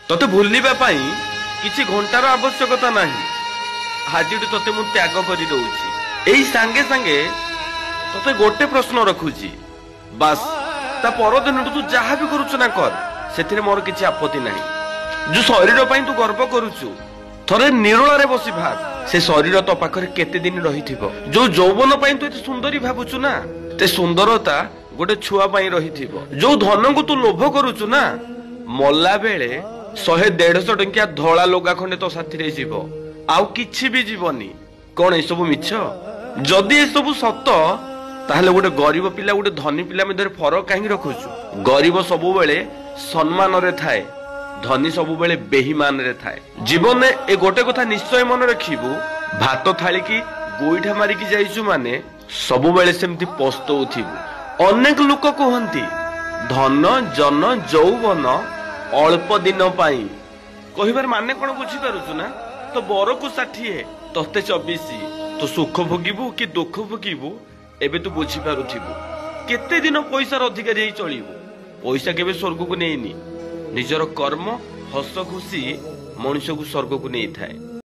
ତତେ ଭୁଲିବା ପାଇଁ କିଛି ଘଣ୍ଟାର ଆବଶ୍ୟକତା ନାହିଁ। ଆଜିଠୁ ତତେ ମୁଁ ତ୍ୟାଗ କରିଦଉଛି। ଏଇ ସାଙ୍ଗେ ସାଙ୍ଗେ ତତେ ଗୋଟେ ପ୍ରଶ୍ନ ରଖୁଛି, ବାସ୍, ତା ପରଦିନଠୁ ତୁ ଯାହା ବି କରୁଛୁ ନା କର, ସେଥିରେ ମୋର କିଛି ଆପତ୍ତି ନାହିଁ। ଯୋଉ ଶରୀର ପାଇଁ ତୁ ଗର୍ବ କରୁଛୁ, ଥରେ ନିରୋଳାରେ ବସି ଭାବ, ସେ ଶରୀର ତୋ ପାଖରେ କେତେ ଦିନ ରହିଥିବ? ଯୋଉ ଯୌବନ ପାଇଁ ତୁ ଏତେ ସୁନ୍ଦରୀ ଭାବୁଛୁ ନା, ସେ ସୁନ୍ଦରତା ଗୋଟେ ଛୁଆ ପାଇଁ ରହିଥିବ। ଯୋଉ ଧନକୁ ତୁ ଲୋଭ କରୁଛୁ ନା, ମଲା ବେଳେ 100 150 ଟଙ୍କିଆ ଧଳା ଲୁଗା ଖଣ୍ଡେ ତୋ ସାଥିରେ ଯିବ, ଆଉ କିଛି ବି ଯିବନି। କଣ ଏସବୁ ମିଛ? ଯଦି ଏସବୁ ସତ, ତାହେଲେ ଗୋଟେ ଗରିବ ପିଲା ଗୋଟେ ଧନୀ ପିଲା ମଧ୍ୟରେ ଫରକ କାହିଁକି ରଖୁଛୁ? ଗରିବ ସବୁବେଳେ ସମ୍ମାନରେ ଥାଏ, ଧନୀ ସବୁବେଳେ ବେହିମାନରେ ଥାଏ। ଜୀବନରେ ଏ ଗୋଟେ କଥା ନିଶ୍ଚୟ ମନେ ରଖିବୁ, ଭାତ ଥାଳିକି ଗୋଇଠା ମାରିକି ଯାଇଛୁ ମାନେ ସବୁବେଳେ ସେମିତି ପସ୍ତଉଥିବୁ। ଅନେକ ଲୋକ କୁହନ୍ତି ଧନ ଜନ ଯୌବନ ଅଳ୍ପ ଦିନ ପାଇଁ। କହିବାର ମାନେ କଣ ବୁଝିପାରୁଛୁ ନା? ତ ବରକୁ 60, ତତେ 24। ତୁ ସୁଖ ଭୋଗିବୁ କି ଦୁଃଖ ଭୋଗିବୁ ଏବେ ତୁ ବୁଝିପାରୁଥିବୁ। କେତେ ଦିନ ପଇସାର ଅଧିକାରୀ ହେଇ ଚଳିବୁ? ପଇସା କେବେ ସ୍ୱର୍ଗକୁ ନେଇନି। ନିଜର କର୍ମ, ହସ ଖୁସି ମଣିଷକୁ ସ୍ୱର୍ଗକୁ ନେଇଥାଏ।